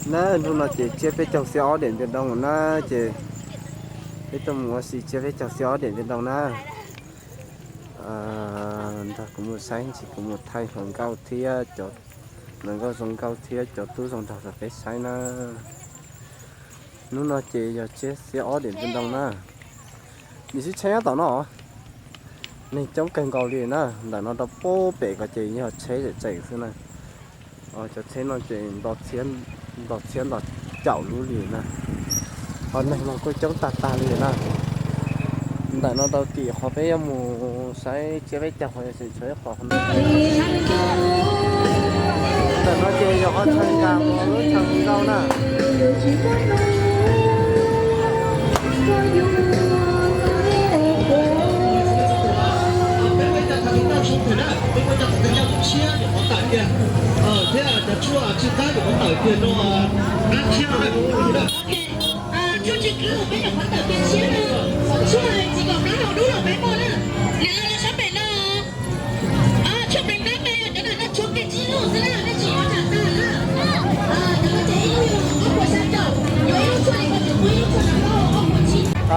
Na, hnub no ces tsiab peb caug xiab ob Diam Npiam Doo na, ces peb tuaj mus ua si tsiab peb caug xiab ob Diam Npiam Doo na. Nrog kuv mus saib ntsis, kuv mus thaij hluas nkauj thiab cov, hluas nkauj zoo nkauj thiab cov tub zoo nraug rau peb saib na. Hnub no ces yog tsiab xiab ob Diam Npiam Doo na. Nim sib tsheb nyob tom no, neeg coob kawg nkaus li na. Ntawm no rau pem ko ces yog tsheb tseem tseem xwb na. Cov tsheb no ces nto txhiab nto caum lub li na. Ho neeg no kuj coob tag tag li na. Ntawm no rau tim qhov peb yuav mus saib tsiab peb caug, qhov yog tseem tshuav ib qho. Ntawm no ces yog qhov chaw nkag mus lub chaw nkauj na.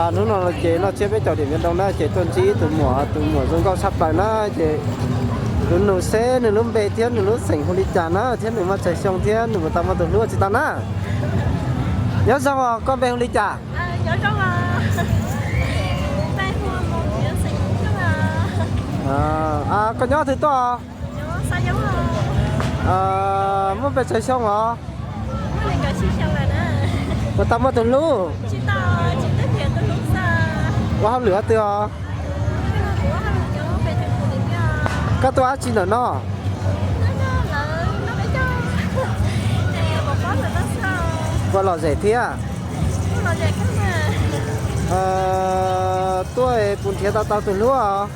Hnub no ces noj tsiab peb caug Diam Npiam Doo na, ces tuaj ntsib tus muam, tus muam zoo nkauj tshaj plaws na, ces kuv nug seb nws lub npe thiab nws lub xeem hu li cas na, thiab nws muaj tsawg xyoo thiab nws puas tau muaj tus hlub tsis tau na. Nyob zoo os, koj npe hu li cas? Koj nyob twg tuaj? Muaj pes tsawg xyoo os? Puas tau muaj tus hlub? Ua hauj lwm twg os? Koj tuaj dab tsi ntawm no? Ua lom zem thiab. Tuaj puas nrhiav tau tau tus hlub os?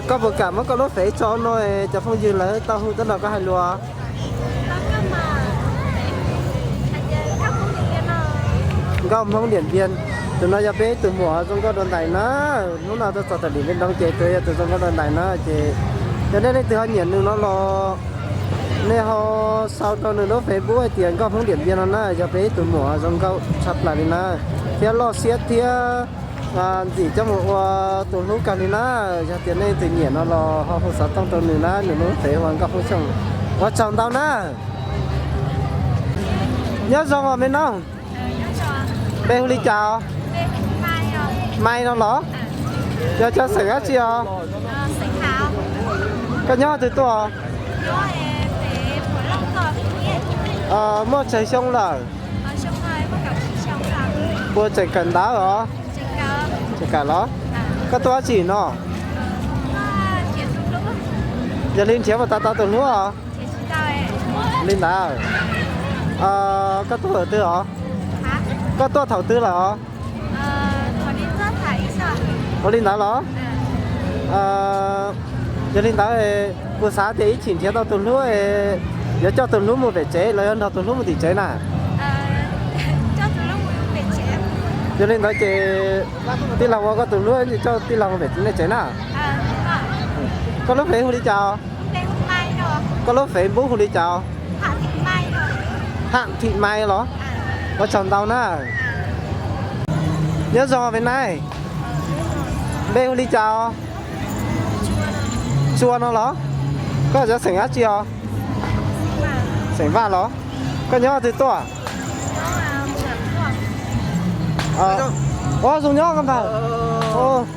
Koj puas kam muab koj lub fev tso no, cov phooj ywg lawv tau hu tau nrog koj hais lus? Nkauj Hmoob Diam Npiam, tus no yog peb ib tug muam zoo nkauj dua ntais na. Hnub no tuaj txog tom Diam Npiam Doo ces tus yog tus zoo nkauj dua ntais na ces yog nej leej twg ho nyiam nws no los nej ho sau rau nws lub Facebook hais tias Nkauj Hmoob Diam Npiam no na, yog peb ib tug muam zoo nkauj tshaj plaws li na, thiab loj siab thiab ntxim coj mus ua tus hlub kawg li na. Yog tias nej leej twg nyiam no los ho hu xov tooj rau nws na, nws lub Facebook hu Nkauj Hmoob Xyooj. Ua tsaug ntau na. Nyob zoo os me noob. Npe hu li cas os? Mai no los? Yog cov xeem dab tsi os? Koj nyob twg tuaj? Muaj tsawg xyoo lawm? Puas tseem kawm ntawv os? Tseem kawm los? Koj tuaj dab tsi no? Yog li nrhiav puas tau tau tus hlub os? Li ntawd. Koj tuaj thaum twg os? Koj tuaj thaum twg lawm os? Ua li ntawd los? Yog li ntawd, kuv xav tias ib chim nrhiav tau tus hlub, yuav coj tus hlub mus pem tsev los yog nrog tus hlub mus tim tsev na? Yog li ntawd ces tij laug ua koj tus hlub, coj tij laug mus pem nej tsev na. Koj lub fev hu li cas? Koj lub Facebook hu li cas? Ham Thim Mai los? Ua tsaug ntau na. Nyob zoo me nab, npe hu li cas? Tsua no los? Koj cov xeem dab tsi os? Xeem Vaj los? Koj nyob twg tuaj? Ua zoo nyob koj npawg.